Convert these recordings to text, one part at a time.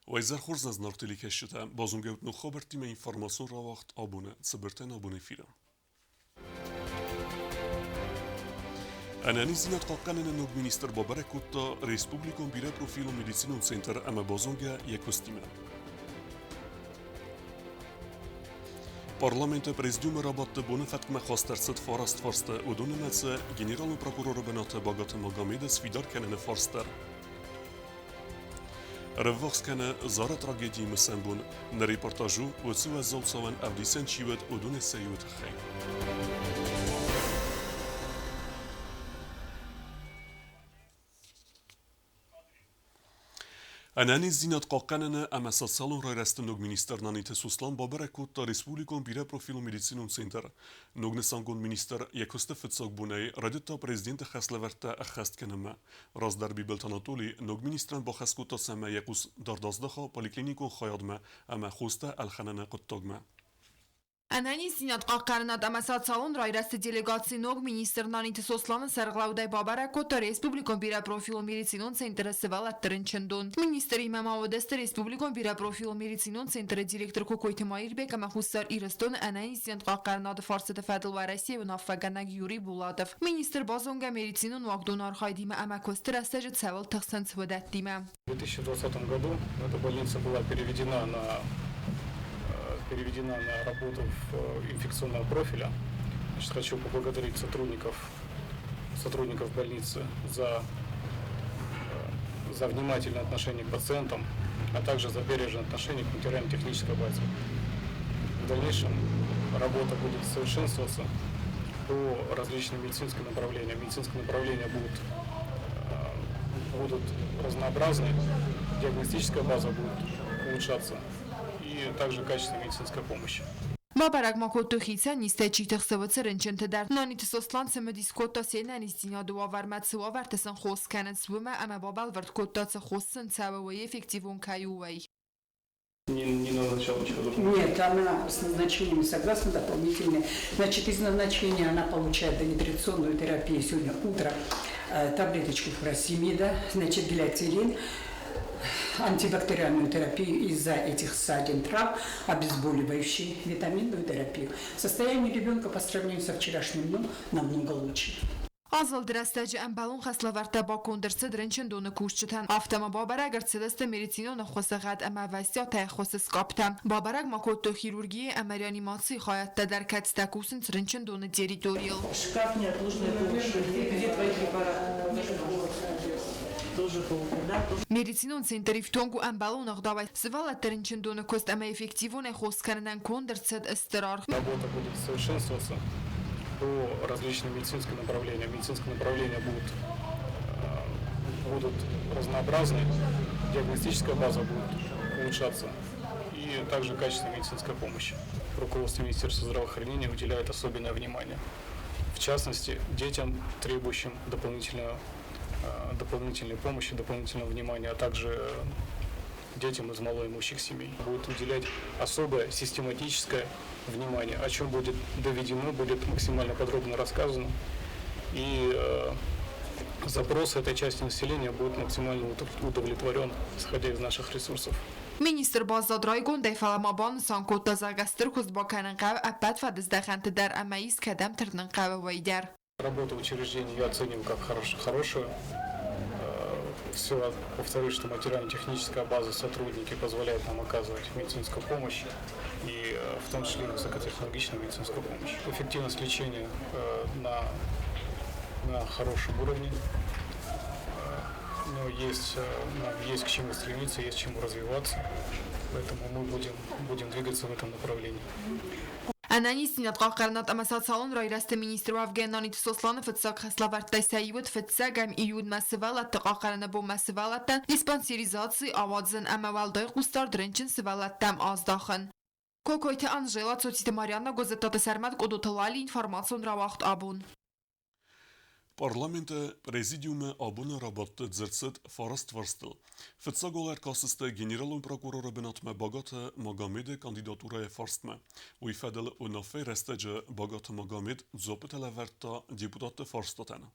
Уӕ изӕр хорз, нӕ зынаргъ телекӕсджытӕ! Базонгӕ ут ног хабӕрттимӕ информацион рауагъд абоны цыбыртӕн абоны эфиры. Ӕнӕниздзинад хъахъхъӕныны ног министр бабӕрӕг кодта республикон бирӕпрофилон медицинон центр ӕмӕ базонгӕ йӕ куыстимӕ. Парламенты президиумы рабадты боны фӕткмӕ хаст ӕрцыд фараст фарсты, уыдон нымӕцы генералон прокуроры бынаты Багаты Магомеды сфидар кӕныны фарст дӕр. Ӕрӕввахс кӕны Зары трагедийы мысӕн бон. Нӕ репортаж у, уыцы уӕззау цауӕн ӕвдисӕн чи уыд, уыдонӕй сӕ иуы тыххӕй. Ӕнӕниздзинад хъахъхъӕныны ӕмӕ социалон райрӕзты ног министр Наниты Суслан бабӕрӕг кодта республикон бирӕпрофилон медицинон центр. Ног нысангонд министр йӕ куысты фыццаг бонӕй райдыдта президенты хӕслӕвӕрдтӕ ӕххӕст кӕнынмӕ. Раздӕр Бибылты Анатолий ног министрӕн бахӕс кодта, цӕмӕй йӕ хъус дард аздаха поликлиникон хайадмӕ ӕмӕ хостӕ ӕлхӕныны хъуыддагмӕ. Ӕнӕниздзинад хъахъхъӕнынад ӕмӕ социалон райрӕзты делегаци ног министр Наниты Сосланы сӕргълӕудӕй бабӕрӕг кодта республикон бирӕпрофилон медицинон центры сывӕллӕтты рынчындон. Министримӕ ма уыдысты республикон бирӕпрофилон медицинон центры директор Кокойты Маирбег ӕмӕ Хуссар Ирыстоны ӕнӕниздзинад хъахъхъӕнынады фарстыты фӕдыл Уӕрӕсейы уынаффӕгӕнӕг Юрий Булатов. Министр базонгӕ медицинон уагдоны архайдимӕ ӕмӕ куысты рӕстӕджы цӕуыл тыхсынц, уыдӕттимӕ. В 2020 году эта больница была переведена на работу в инфекционного профиля. Значит, хочу поблагодарить сотрудников больницы за внимательное отношение к пациентам, а также за бережное отношение к материально-технической базе. В дальнейшем работа будет совершенствоваться по различным медицинским направлениям. Медицинские направления будут разнообразны, диагностическая база будет улучшаться и также качество медицинской помощи. Бабӕрӕг ма кодтой хицӕн низтӕй чи тыхсы, уыцы рынчынты дӕр. Наниты Сослан цымыдис кодта се нӕниздзинады уавӕрмӕ, цы уавӕрты сын хос кӕнынц, уымӕ ӕмӕ бабӕлвырд кодта, цы хос сын цӕуы, уый эффективон кӕй у, уый. Не назначал ничего дополнительного? Нет, она с назначениями согласна дополнительные. Значит, из назначения она получает денедрационную терапию сегодня утром, таблеточку фуросемида, значит, глиацерин, антибактериальную терапию из-за этих ссадин трав, обезболивающие, витаминную терапию. Состояние ребенка по сравнению со вчерашним днем намного лучше. Азылды рӕстӕджы ӕмбӕлон хӕслӕвӕрдтӕ баконд ӕрцыд рынчындоны кусджытӕн. Афтӕ ма бабӕрӕг ӕрцыдысты медицинон ӕххуысы гъӕд ӕмӕ ӕвӕстиатӕй ӕххуысы скъаптӕ. Бабӕрӕг ма кодтой хирургийы ӕмӕ реанимацийы хайӕдтӕ дӕр, кӕцытӕ кусынц рынчындоны территорийыл. Шкаф неотложной помощи. Где твои препараты? Тоже полка, да? Медицинон центр ифтонг у ӕмбӕлон ӕгъдауӕй. Сывӕллӕтты рынчындоны куыст ӕмӕ эффективонӕй хос кӕнынӕн конд ӕрцыд стыр аргъ. Работа будет совершенствоваться по различным медицинским направлениям. Медицинские направления будут разнообразны, диагностическая база будет улучшаться и также качество медицинской помощи. Руководство Министерства здравоохранения уделяет особенное внимание. В частности, детям, требующим дополнительной помощи, дополнительного внимания, а также детям из малоимущих семей. Будет уделять особое систематическое внимание, о чем будет доведено, будет максимально подробно рассказано. И запрос этой части населения будет максимально удовлетворен, исходя из наших ресурсов. Министр баззад райгондӕй, фӕлӕ ма банысан кодта, зӕгъгӕ, стыр куыст бакӕнын хъӕуы ӕппӕт фӕдыздӕхӕнты дӕр ӕмӕ ис кӕдӕм тырнын хъӕуы, уый дӕр. Работу учреждений я оцениваю как хорошую. Все, повторюсь, что материально-техническая база, сотрудники позволяют нам оказывать медицинскую помощь, и в том числе высокотехнологичную медицинскую помощь. Эффективность лечения на хорошем уровне. Но нам есть к чему стремиться, есть к чему развиваться, поэтому мы будем двигаться в этом направлении. Ӕнӕниздзинад хъахъхъӕнынад ӕмӕ социалон райрӕзты министр уӕвгӕ Наниты Сосланы фыццаг хӕслӕвӕрдтӕй сӕ иу уыд фыццӕгӕм июнмӕ сывӕллӕтты хъахъхъӕныны бонмӕ сывӕллӕттӕн диспансеризаци ауадзын ӕмӕ уӕлдай хъусдард рынчын сывӕллӕттӕм аздахын. Кокойты Анжела, Цоциты Марианна, Гозеттаты Сӕрмӕт, Къодоты Лали, информацион рауагъд абон. Парламенты президиумы абоны рабадты дзырд цыд фараст фарстыл. Фыццаг уал ӕркастысты генералон прокуроры бынатмӕ Багаты Магомеды кандидатурӕйы фарстмӕ. Уый фӕдыл уынаффӕйы рӕстӕджы Багаты Магомед дзуаппытӕ лӕвӕрдта депутатты фарстатӕн.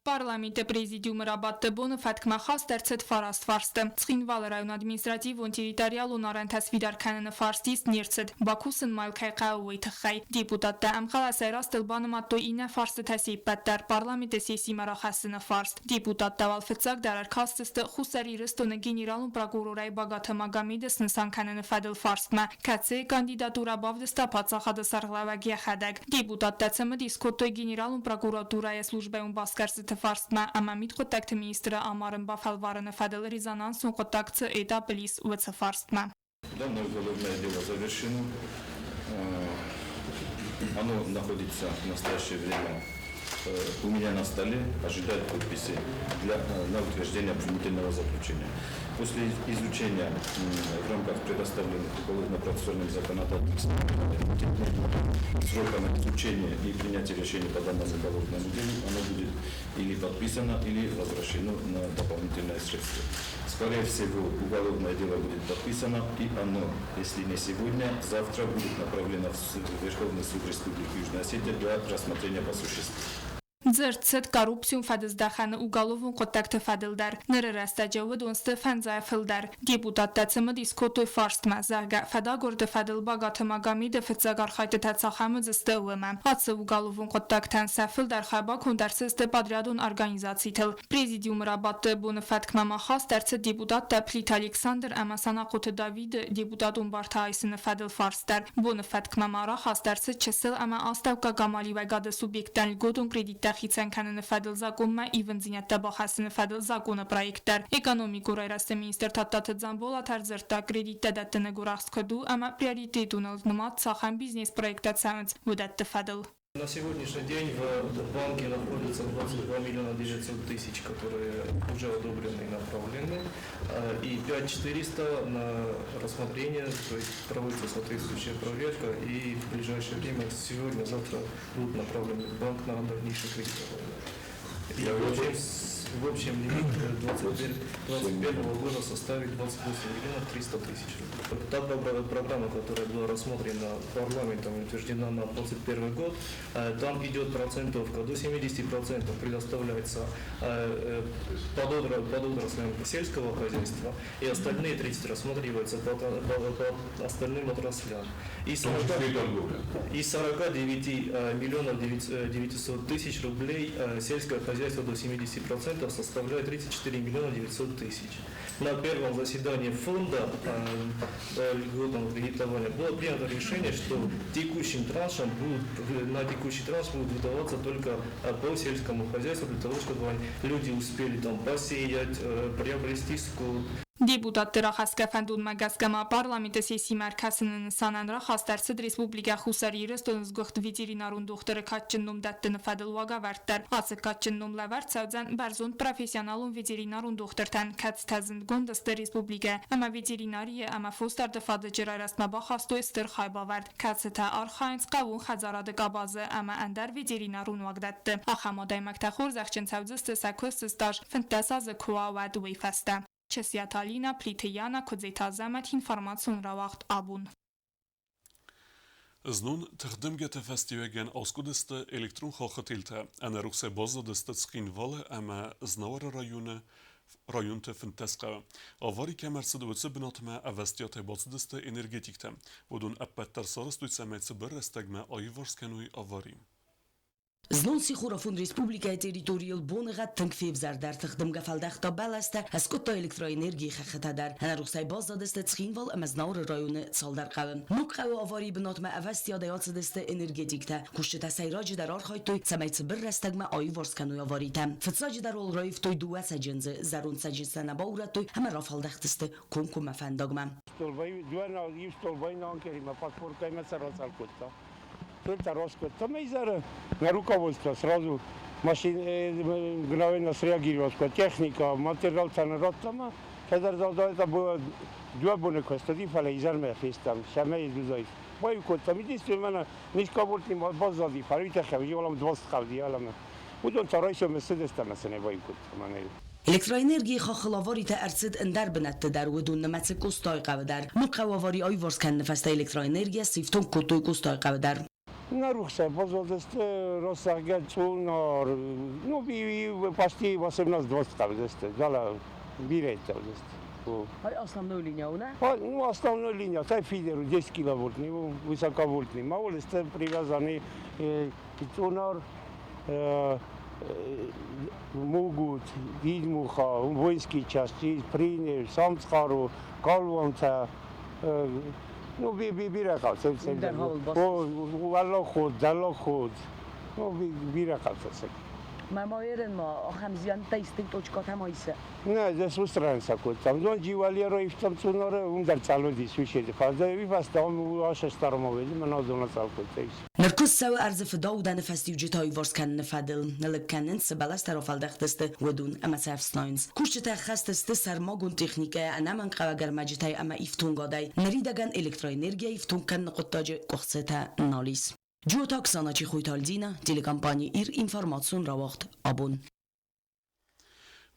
Парламенты президиумы рабадты боны фӕткмӕ хаст ӕрцыд фараст фарсты. Цхинвалы районы административон-территориалон арӕнтӕ сфидар кӕныны фарст ист не рцыд, бакусын ма йыл кӕй хъӕуы, уый тыххӕй. Депутаттӕ ӕмхъӕлӕсӕй растыл банымадтой иннӕ фарстытӕ се ппӕт дӕр парламенты сессимӕ рахӕссыны фарст. Депутаттӕ уал фыццагдӕр ӕркастысты Хуссар Ирыстоны генералон прокурорӕй Багаты Магомеды снысан кӕныны фӕдыл фарстмӕ, кӕцыйы кандидатурӕ бавдыста паддзахады сӕргълӕууӕг йӕхӕдӕг. Депутаттӕ цымыдис кодтой Генералон прокуратурӕйы службӕйон басгӕрстыты фарстмӕ ӕмӕ мидхъуыддӕгты министры амарын бафӕлварыны фӕдыл резонансон хъуыддаг цы этапыл ис, уыцы фарстмӕ. Данное уголовное дело завершено. Оно находится в настоящее время у меня на столе, ожидает подписи на утверждение обвинительного заключения. После изучения в рамках предоставленных уголовно-процессуальным законодательством срока на изучение и принятие решения по данному уголовному делу, оно будет или подписано, или возвращено на дополнительное средство. Скорее всего, уголовное дело будет подписано, и оно, если не сегодня, завтра будет направлено в Верховный суд Республики Южная Осетия для рассмотрения по существу. Дзырд цыд коррупцион фӕдыздӕхӕны уголовон хъуыддӕгты фӕдыл дӕр. Ныры рӕстӕджы уыдон сты фӕндзайӕ фылдӕр. Депутаттӕ цымыдис кодтой фарстмӕ, зӕгъгӕ, фӕдагуырды фӕдыл Багаты Магомеды фыццаг архайдтытӕ цахӕм уыдзысты, уымӕ. Ацы уголовон хъуыддӕгтӕн сӕ фылдӕр хай баконд ӕрцыдысты подрядон организацитыл. Президиумы рабадты боны фӕткмӕ ма хаст ӕрцыд депутаттӕ Плиты Александр ӕмӕ Санахъоты Давиды депутатон бартӕ айсыны фӕдыл фарст дӕр. Боны фӕткмӕ ма рахаст ӕрцыд чысыл ӕмӕ астӕуккаг амалиуӕгады субъекттӕн льготон кредиттӕ хицӕн кӕныны фӕдыл закъонмӕ ивындзинӕдтӕ бахӕссыны фӕдыл закъоны проект дӕр. Экономикон райрӕзты министр Тадтаты Дзамболат ӕрдзырдта, кредиттӕ дӕттыны гуырахст куыд у ӕмӕ приоритетоныл нымад цахӕм бизнес-проекттӕ цӕуынц, уыдӕтты фӕдыл. На сегодняшний день в банке находится 22 миллиона 900 тысяч, которые уже одобрены и направлены, и 5 400 на рассмотрение, то есть проводится соответствующая проверка, и в ближайшее время, сегодня, завтра, будут направлены в банк на дальнейшее кредитование. И в общем лимит 2021 года составит 28 миллионов 300 тысяч рублей. Та программа, которая была рассмотрена парламентом и утверждена на 2021 год, там идет процентовка до 70% предоставляется под отраслям сельского хозяйства, и остальные 30 рассматриваются по остальным отраслям. Из 49 миллионов 900 тысяч рублей сельское хозяйство до 70% составляет 34 миллиона 900 тысяч. На первом заседании фонда льготного кредитования было принято решение, что текущим траншем будут, на текущий транш будут выдаваться только по сельскому хозяйству, для того, чтобы люди успели там посеять, приобрести скот. Депутатты рахӕсгӕ фӕндонмӕ гӕсгӕ ма парламенты сессимӕ ӕркӕсыны нысанӕн рахаст ӕрцыд Республикӕ Хуссар Ирыстоны сгуыхт ветеринарон дохтыры кадджын ном дӕттыны фӕдыл уагӕвӕрд дӕр. Ацы кадджын ном лӕвӕрд цӕудзӕн бӕрзонд профессионалон ветеринарон дохтыртӕн, кӕцытӕ зындгонд сты республикӕ ӕмӕ ветеринарийы ӕмӕ фосдарды фадыджы райрӕзтмӕ бахастой стыр хайбавӕрд, кӕцытӕ архайынц хъӕууон хӕдзарады къабазы ӕмӕ ӕндӕр ветеринарон уагдӕтты. Ахӕм адӕймӕгтӕ хорзӕхджын цӕудзысты сӕ куысты стаж 15 азы куы уа, уӕд уый фӕстӕ. Чысиаты Алина, Плиты Яна, Куыдзеты Азӕмӕт информацион рауагъд абон. Знон тыхдымгӕты фӕстиуӕгӕн аскъуыдысты электрон хаххытилтӕ, ӕнӕрухсӕй баззадысты Цхинвалы ӕмӕ Знауыры районы районты 15 хъӕуы. Авари кӕм ӕрцыд, уыцы бынатмӕ ӕвӕстиатӕй бацыдысты энергетиктӕ. Уыдон ӕппӕт дӕр сарӕзтой, цӕмӕй цыбыр рӕстӕгмӕ аиуварс кӕной авари. Знон сихорафон республикӕйы территорийыл боныгъӕд тынг февзӕрдӕр, тыхдымгӕ фӕлдӕхта бӕлӕстӕ, ӕскъуыдта электроэнергийы хӕххытӕ дӕр. Ӕнӕрухсӕй баззадысты Цхинвал ӕмӕ Знауыры районы цалдӕр хъӕуы. Ног хъӕуы аварийы бынатмӕ ӕвӕстиадӕй ацыдысты энергетиктӕ. Кусджытӕ сӕйраджыдӕр архайдтой, цӕмӕй цыбыр рӕстӕгмӕ аиуварс кӕной аваритӕ. Фыццаджыдӕр уал раивтой дыууӕ цӕджындзы, зӕронд цӕджындзтӕ нӕ баурӕдтой ӕмӕ рафӕлдӕхтысты комкоммӕ фӕндагмӕ. Иу столбай нанкеримӕ подпоркӕимӕ сӕ кодта. Только роскотта изӕры на руководство сразу машин мгновенно среагировал, техника, материал радтам, когда это было дыууӕ боны куыстади, фӕлӕ изӕрмӕ фестӕм, сӕмӕй дузай. Баиу кодтам, единственное, низкобортный баззади, фӕлӕ уый тыххӕй уалам 20 хъавди, алам. Уыдон та райсомы цыдыстӕм, ӕмӕ сын баиу кодтам. Электроэнергийы хаххыл аваритӕ ӕрцыд ӕндӕр бынӕтты дӕр, уыдон нымӕцы Къостайыхъӕуы дӕр. Ног хъӕуы авари аиуварс кӕныны фӕстӕ электроэнергийӕ сифтонг кодтой Къостайыхъӕуы дӕр. На рухсай баззадысты росагӕ Цъунар, ну, почти 18-20 хъӕудзысты, дӕлӕ бирӕ цӕудзысты. Ай основной линия, не? Ну, основной линия, тай фидер 10 киловольтный, высоковольтный. Ма улицы привязаны Цъунар, Мугут, Дидмуха, воинские части, Принев, Самцхару, Галуанта, ну, бирӕ хъӕутӕ. Уӕллаг дӕллаг ход, ну, бирӕ хъӕутӕ. Мама ерен ма ахӕм зиӕнттӕ исты точкатӕ ма исы? Не, здесь устраиваемся кодтам. Дон дживалеро ифтам Цъунары, уым дӕр цъал уыдис, уый седы. Фӕлӕ уый фӕстӕ уым асӕстармовели, мӕ надзона цъал кодта. Ныр куыст цӕуы ӕрдзы фыдаудӕны фӕстиуджытӕ аиуварс кӕныны фӕдыл. Ныллыг кӕнынц, цы бӕлӕстӕ рафӕлдӕхтысты, уыдон ӕмӕ сӕ ӕфснайынц. Кусджытӕ хӕст сты сӕрмагонд техникӕйӕ, ӕнӕмӕнгхъӕуӕг ӕрмӕджытӕй ӕмӕ ифтонгадӕй. Ныридӕгӕн электроэнергийӕ ифтонг кӕныны хъуыддаджы къуыхцытӕ нал ис. Джиоты Оксана, Чехойты Альдина, телекомпани «Ир» информацион рауагъд «Абон».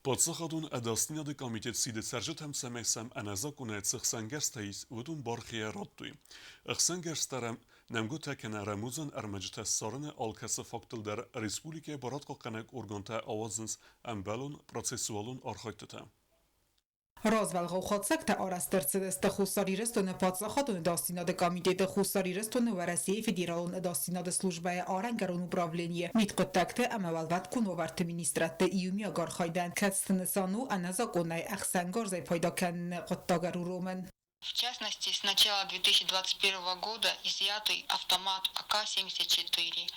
Паддзахадон ӕдасдзинады комитет сиды цӕрджытӕм, цӕмӕй сӕм ӕнӕзакъонӕй цы ӕхсӕнгӕрзтӕ ис, уыдон бархийӕ радтой. Ӕхсӕнгӕрзтӕ нӕмгуытӕ кӕнӕ рӕмудзӕн ӕрмӕджытӕ ссарыны алкӕцы фактыл дӕр республикӕйы барадхъахъхъӕнӕг органтӕ ауадзынц ӕмбӕлон процессуалон архайдтытӕ. Развӕлгъау хатдзӕгтӕ арӕзт ӕрцыдысты Хуссар Ирыстоны паддзахадон ӕдасдзинады комитеты Хуссар Ирыстоны Уӕрӕсейы Федералон ӕдасдзинады службӕйы арӕнгӕрон управленийы мидхъуыддӕгты ӕмӕ уӕлвӕткон уавӕрты министрадты иумиаг архайдӕн, кӕцыты нысан у ӕнӕзакъонӕй ӕхсӕнгарзӕй пайда кӕныны хъуыддаг ӕруромын. В частности, с начала 2021 года изъяты автомат АК-74,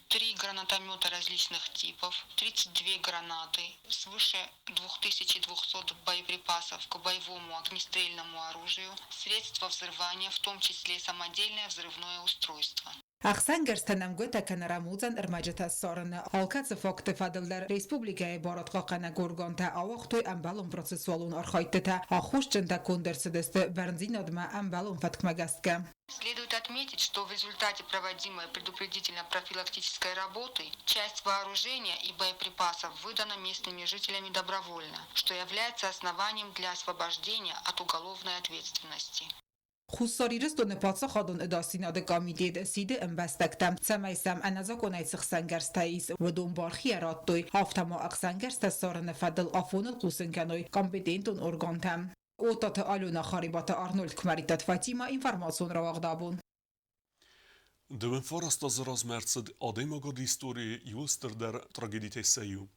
три гранатомета различных типов, 32 гранаты, свыше 2200 боеприпасов к боевому огнестрельному оружию, средства взрывания, в том числе самодельное взрывное устройство. Ӕхсӕнгӕрзтӕ нӕмгуытӕ кӕнӕ рӕмудзӕн ӕрмӕджытӕ ссарыны алкӕцы факты фӕдыл дӕр республикӕйы барадхъахъхъӕнӕг органтӕ ауагътой ӕмбӕлон процессуалон архайдтытӕ, аххосджынтӕ конд ӕрцыдысты бӕрндзинадмӕ ӕмбӕлон фӕткмӕ гӕсгӕ. Следует отметить, что в результате проводимой предупредительно-профилактической работы часть вооружения и боеприпасов выдана местными жителями добровольно, что является основанием для освобождения от уголовной ответственности. Хуссар Ирыстоны паддзахадон ӕдасдзинады комитет сиды ӕмбӕстӕгтӕм, цӕмӕй сӕм ӕнӕзакъонӕй цы хсӕнгӕрзтӕ ис, уыдон бархийӕ радтой, афтӕ ма ӕхсӕнгӕрзтӕ ссарыны фӕдыл афоныл хъусын кӕной компетентон органтӕм. Отаты Алена, Харибаты Арнольд, Куымӕридтаты Фатимӕ, информацион рауагъд абон. Дыууын фараст азы размӕ ӕрцыд адӕймагады историйы иууыл стырдӕр трагедитӕй сӕ иу.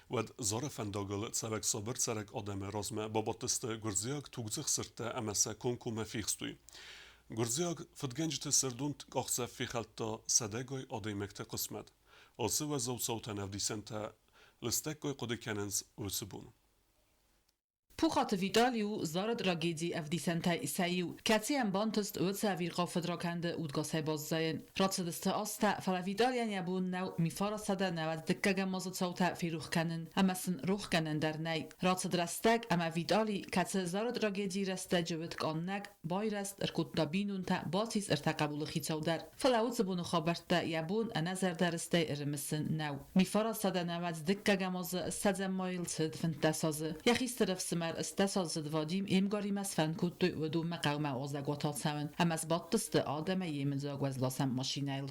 Уӕд Зары фӕндагыл цӕвӕг сабыр цӕрӕг адӕмы размӕ бабадтысты гуырдзиаг тугдзых сырдтӕ ӕмӕ сӕ комкоммӕ фехстой. Гуырдзиаг фыдгӕнджыты сырдон къахдзӕф фехӕлдта сӕдӕгай адӕймӕгты хъысмӕт. Ацы уӕззау цаутӕн ӕвдисӕнтӕ лыстӕггай хъуыды кӕнынц уыцы бон. Пухаты Витали у Зары трагедийы ӕвдисӕнтӕй сӕ иу, кӕцыйӕн бантыст уыцы ӕвирхъау фыдракӕнды удгасӕй баззайын. Рацыдысты азтӕ, фӕлӕ Виталийӕн йӕ бон нӕу 1990 дыккӕгӕм азы цаутӕ ферох кӕнын, ӕмӕ сын рох гӕнӕн дӕр нӕй. Рацыд рӕстӕг, ӕмӕ Витали, кӕцы Зары трагедийы рӕстӕджы уыд къаннӕг, байрӕзт, ӕркодта бинонтӕ, бацис ӕртӕ хъӕбулы хицау дӕр. Фӕлӕ уыцы боны хабӕрттӕ йӕ бон ӕнӕзӕрдӕрыстӕй ӕрымысын нӕу. 1990 дыккӕгӕм азы ссӕдзӕм майыл цыд 15 азы. Йӕ хистӕр ӕфсымӕр ӕстдӕсаздзыд Вадим йе мгаримӕ сфӕнд кодтой уыдонмӕ хъӕумӕ уазӕгуат ацӕуын ӕмӕ сбадтысты адӕмӕй йемыдзаг уӕзласӕн машинӕйыл.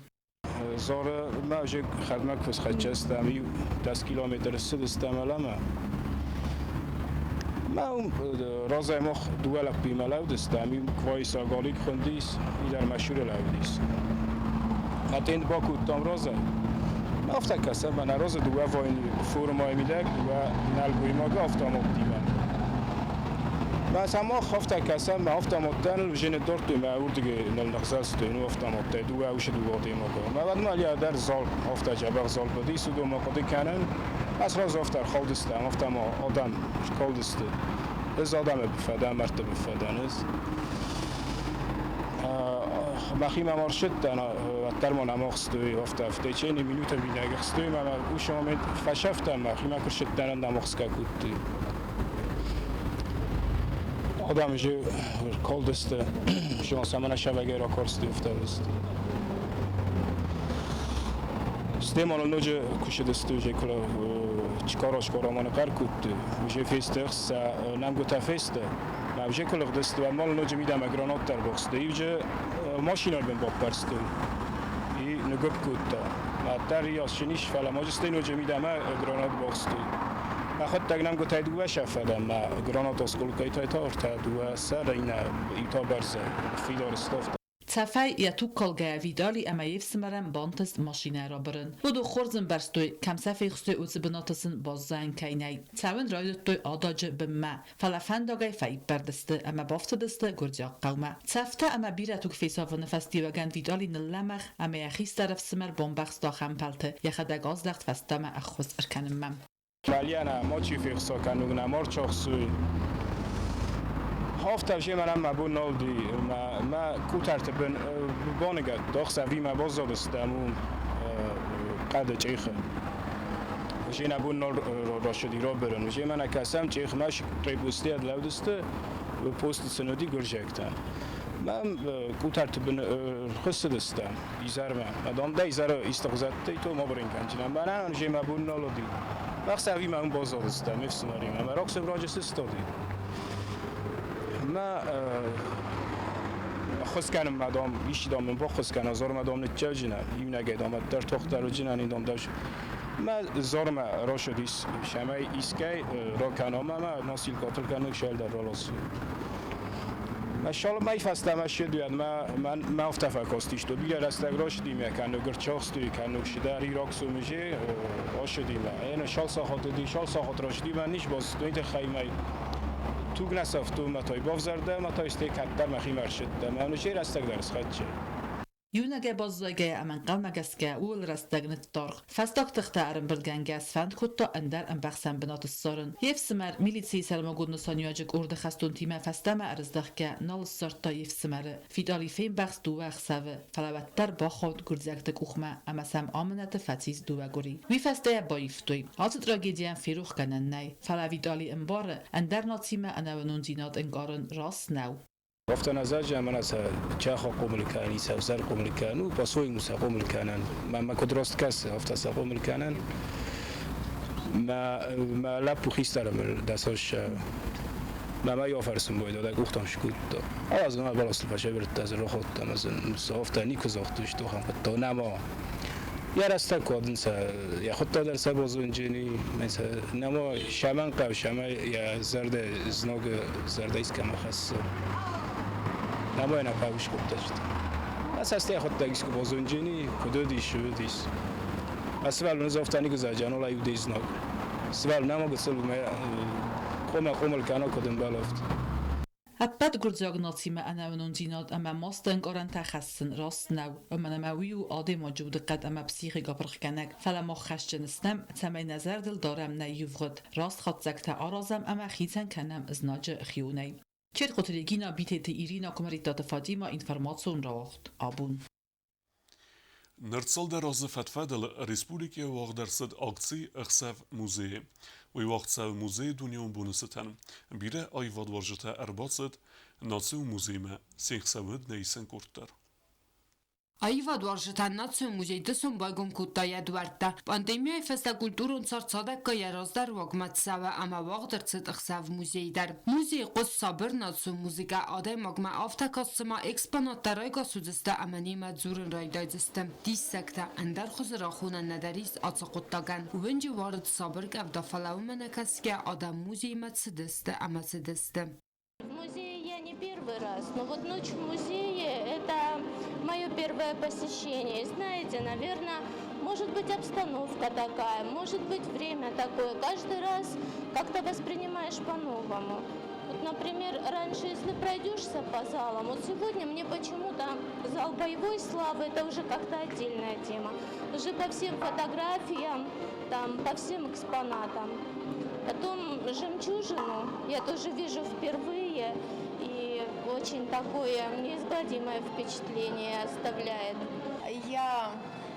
Зары мӕзыг хӕрдмӕ куы схӕццӕ стӕм, иу 10 километры ссыдыстӕм ӕмӕ мӕ уым разӕй мах дыууӕ лӕппуимӕ лӕудыстӕм, иу Кваиса Галик хуындис, идӕр Машура лӕудис. Атенд бакодтам разӕй. Афтӕ кӕсӕм, мӕнӕ разы дыууӕ войны формӕйы мидӕг, дыууӕ нӕлгоймагы автоматтимӕ. Мӕ сӕ мах афтӕ кӕсӕм, мӕ автоматтӕ ныл жены дардтой, мӕ уырдыгӕй ныл ныгъзӕлстой, ну автоматтӕй дыууӕ усы дыууӕ адӕймагы. Мӕ уӕдмӕ Алия дӕр зал, афтӕ дзӕбӕх зал бадис, уыдонмӕ хъуыды кӕнын. Ӕз сразу афтӕ ӕрхаудыстӕм, афтӕ ма адӕм скалдысты. Ӕз адӕмы быфӕдӕн, мӕрдты быфӕдӕн ӕз. Мӕхимӕ ма рсыдтӕн, уӕддӕр ма нӕма ӕхстой, афтӕ в течение минуты минӕг ӕхстой, мӕ уыцы момент фӕсӕфтӕн, мӕхимӕ куы рсыдтӕн, нӕма ӕхсгӕ кодтой. Адӕм же калдысты, шанс ӕмӕ нӕ сӕвӕгӕй ракарстой афтӕ. Стеманы ноджы куы сыдысты, уже куы чкара-чкара ма ныхъӕр кодтой, уже фесты сӕ нӕмгуытӕ фесты. Мӕ уже куы лыгъдысты, уӕд ма ноджы мидӕмӕ гранат дӕр бахстой. Иу же машинӕйы бын баппӕрстой. И ныггуыпп кодта. Маддӕр ас ис, фӕлӕ ма стӕй ноджы мидӕмӕ гранат бахстой. Мӕхуыдтӕг нӕмгуытӕй дыууӕ сӕффадӕм, мӕ гранат осколкӕй та ӕртӕ, дыууӕ сӕр, иннӕ иу та бӕрзӕй фидар ставта. Цӕфӕй йӕ туг калгӕйӕ Витали ӕмӕ йе фсымӕрӕн бантыст машинӕ рабырын. Уыдон хорз ӕмбӕрстой, кӕм сӕ фехстой, уыцы бынаты сын баззайын кӕй нӕй. Цӕуын райдыдтой ададжы бынмӕ, фӕлӕ фӕндагӕй фӕиппӕрд сты ӕмӕ бафтыдысты гуырдзиаг хъӕумӕ. Цӕфтӕ ӕмӕ бирӕ туг фесафыны фӕстиуӕгӕн Витали ныллӕмӕгъ ӕмӕ йӕ хистӕр ӕфсымӕр бамбӕхста хӕмпӕлты, йӕхӕдӕг аздӕхт фӕстӕмӕ ӕххуыс ӕркӕнынмӕ. Мальяна мочи фехсо кӕнуг на морчохсуй. Hafta zsimen már bonnoldi, ma kutarte ben bonegat, doch sa vi ma bozzodestam قد چیخ. جینا بون نور راشدی را برن. جینا کسم چیخ مش قیبوستی ادلودسته و پست سنودی گرجکتن. من کوترت بن خستدستم ایزر من مدام ده ایزر استغزت تو ما برین کنجنم من آن جیما بون نالودی. وقت سوی من بازار مفسماریم من رقص براجس استادی ما خسکنم مدام ایشیدام من با خسکن زار مدام نتجاجنم این نگه در تختر و جنن این دام داشت ما زار ما راشدیس شمای ایسکی را کنام ما ناسیل قاتل کنک شل در رالاس ما شال ما فصل ما شد ما من ما افتفاکاستیش دو بیار استگ راشدیم یا کنو گرچاخستوی کنو شده ریراکسو میشه آشدیم این شال ساخت دی شال ساخت راشدیم من نیش باز تو این خیمه توگ نسافتو متای باف زرده متای استیک کتر مخی مرشد من چه رستگ درس خد Иунӕгӕй баззайгӕйӕ ӕмӕ ӕнхъӕлмӕгӕсгӕ ууыл рӕстӕг ныддаргъ. Фӕстаг тыхтӕ ӕрӕмбырдгӕнгӕ сфӕнд кодта ӕндӕр ӕмбӕхсӕн бынат ссарын. Йе фсымӕр милицийы сӕрмагонд нысаниуӕджы къорды хӕстонтимӕ фӕстӕмӕ ӕрыздӕхгӕ нал ссардта йе фсымӕры. Витали фембӕхст дыууӕ ӕхсӕвы, фӕлӕ уӕддӕр бахауд гуырдзиӕгты къухмӕ ӕмӕ сӕм амынӕты фӕцис дыууӕ къуыри. Уый фӕстӕ йӕ баивтой. Ацы трагедийӕн ферох кӕнӕн нӕй, фӕлӕ Витали ӕмбары, ӕндӕр нацимӕ ӕнӕуынондзинад ӕнкъарын раст нӕу. Автоназаджа манаса чаха قومل سوزر قومل كانو باسوي موسى قومل كانن ما ما كدرست كاس افتاسا قومل كانن ما ما لا بوخيستر داسوش ما ما يوفرسن بويد دا گفتم شکوت از ما بالاست فشه برت از رو خودم از صافتا نیکو زاختوش تو هم تو نما يا رستا كودن يا خطة درس بازون جني مثلا نما شمن قو شما يا زرد زناگ زرد ایس کم خاص نما اینا پاوش گفته شد اساس يا خطة ایس بازون جني کدو دیش شو دیش اسوال نزافتنی گذا جنولا یو دیز ناگ سوال نما گسل ما قوم قوم الكانا کدم بلافت Ӕппӕт гуырдзиаг нацимӕ ӕнӕуынондзинад ӕмӕ масты ӕнкъарӕнтӕ хӕссын раст нӕу, уымӕн ӕмӕ уый у адӕймаджы удыхъӕд ӕмӕ психикӕ пырхгӕнӕг. Фӕлӕ мах хӕсджын стӕм, цӕмӕй нӕ зӕрдыл дарӕм нӕ ивгъуыд, раст хатдзӕгтӕ аразӕм ӕмӕ хицӕн кӕнӕм знаджы хионӕй. Четхъуты Регина, Битеты Ирина, Куымӕридтаты Фатима, информацион рауагъд Абон. Ныр цалдӕр азы фӕд-фӕдыл республикӕйы уагъд ӕрцыд акци «Ӕхсӕв музейы». Уый уагъд цӕуы музейы дунеон боны цытӕн. Бирӕ аивадуарзджытӕ ӕрбацыд национ музеймӕ, се хсӕн уыд нӕ исӕн къорд дӕр. Аивадуарзджытӕн национ музей дысон байгом кодта йӕ дуӕрттӕ. Пандемияйы фӕстӕ культурон цард цадӕггай йӕ раздӕр уагмӕ цӕуы ӕмӕ уагъд ӕрцыд ӕхсӕв музей дӕр. Музейы хъуыст сабыр национ музыкӕ, адӕймагмӕ афтӕ каст, цыма экспонаттӕ райгас уыдзысты ӕмӕ немӕ дзурын райдайдзысты. Диссӕгтӕ, ӕндӕр хуызы рахонӕн нӕдӕр ис ацы хъуыддагӕн. Уынджы уарыд сабыр къӕвда, фӕлӕ уымӕ нӕ кӕсгӕ адӕм музеймӕ цыдысты ӕмӕ цыдысты. В музее я не первый раз, но вот ночь в музее – это мое первое посещение. Знаете, наверное, может быть, обстановка такая, может быть, время такое. Каждый раз как-то воспринимаешь по-новому. Вот, например, раньше, если пройдешься по залам, вот сегодня мне почему-то зал боевой славы – это уже как-то отдельная тема. Уже по всем фотографиям, там, по всем экспонатам. Потом жемчужину я тоже вижу впервые, и очень такое неизгладимое впечатление оставляет. Я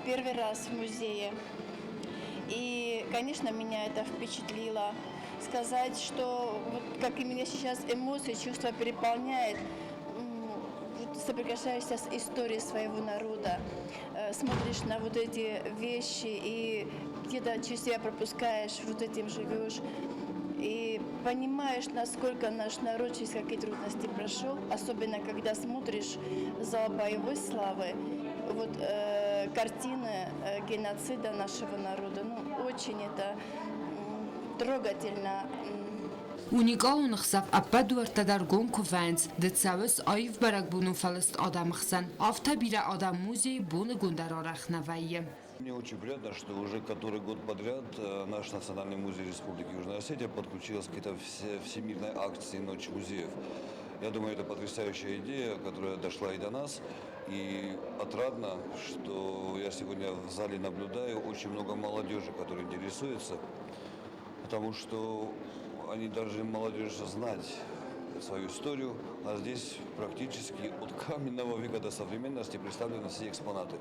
первый раз в музее, и, конечно, меня это впечатлило. Сказать, что вот как и меня сейчас эмоции, чувства переполняет, вот соприкасаешься с историей своего народа, смотришь на вот эти вещи и где-то через себя пропускаешь, вот этим живешь. И понимаешь, насколько наш народ через какие трудности прошел, особенно когда смотришь зал боевой славы. Вот картины геноцида нашего народа. Ну, очень это трогательно. Уникалон ӕхсӕв ӕппӕт дуӕрттӕ дӕр гом куы вӕййынц, ды цӕуыс аив бӕрӕгбонон фӕлыст адӕмы хсӕн. Афтӕ бирӕ адӕм музейы боныгон дӕр арӕх нӕ вӕййы. Мне очень приятно, что уже который год подряд наш Национальный музей Республики Южная Осетия подключился к этой всемирной акции «Ночь музеев». Я думаю, это потрясающая идея, которая дошла и до нас. И отрадно, что я сегодня в зале наблюдаю очень много молодежи, которая интересуется, потому что они должны, молодежь, знать свою историю, а здесь практически от каменного века до современности представлены все экспонаты.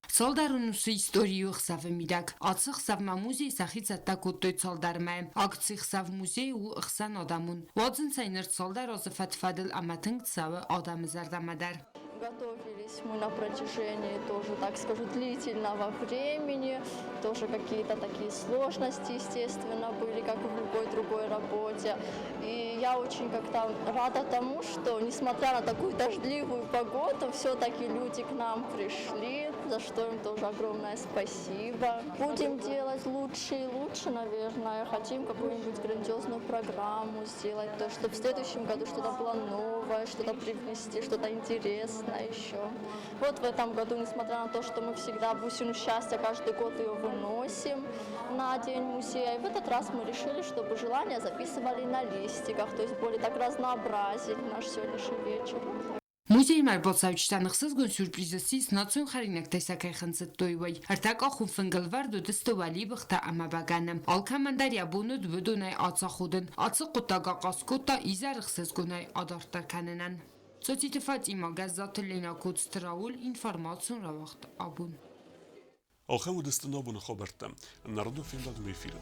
Цалдӕр ӕнусы истори у ӕхсӕвы мидӕг. Ацы ӕхсӕвмӕ музей сӕхи цӕттӕ кодтой цалдӕр мӕйы. Акци «Ӕхсӕв музейы» у ӕхсӕнадӕмон. Уадзынц ӕй ныр цалдӕр азы фӕд-фӕдыл ӕмӕ тынг цӕуы адӕмы зӕрдӕмӕ дӕр. Готовились мы на протяжении тоже, так скажу, длительного времени. Тоже какие-то такие сложности, естественно, были, как и в любой другой работе. И я очень как-то рада тому, что, несмотря на такую дождливую погоду, все-таки люди к нам пришли, за что им тоже огромное спасибо. Будем делать лучше и лучше, наверное. Хотим какую-нибудь грандиозную программу сделать, то, чтобы в следующем году что-то было новое, что-то привнести, что-то интересное еще. Вот в этом году, несмотря на то, что мы всегда бусину счастья каждый год ее выносим на День музея, и в этот раз мы решили, чтобы желания записывали на листиках, то есть более так разнообразить наш сегодняшний вечер. Музеймӕ ӕрбацӕуджытӕн ӕхсызгон сюрприз ссис национ хӕринӕгтӕй сӕ кӕй хынцыдтой, уый. Ӕртӕкъахон фынгыл вӕрд уыдысты уӕлибыхтӕ ӕмӕ бӕгӕны. Алкӕмӕн дӕр йӕ бон уыд уыдонӕй ацаходын. Ацы хъуыддаг ахъаз кодта изӕр ӕхсызгонӕй адарддӕр кӕнынӕн. Цоциты Фатимӕ, Гӕззаты Ленӕ, Коцты Рауль, информацион рауагъд Абон. Ахӕм уыдысты нӕ абоны хабӕрттӕ. Народон фембӕлдмӕ эфиры.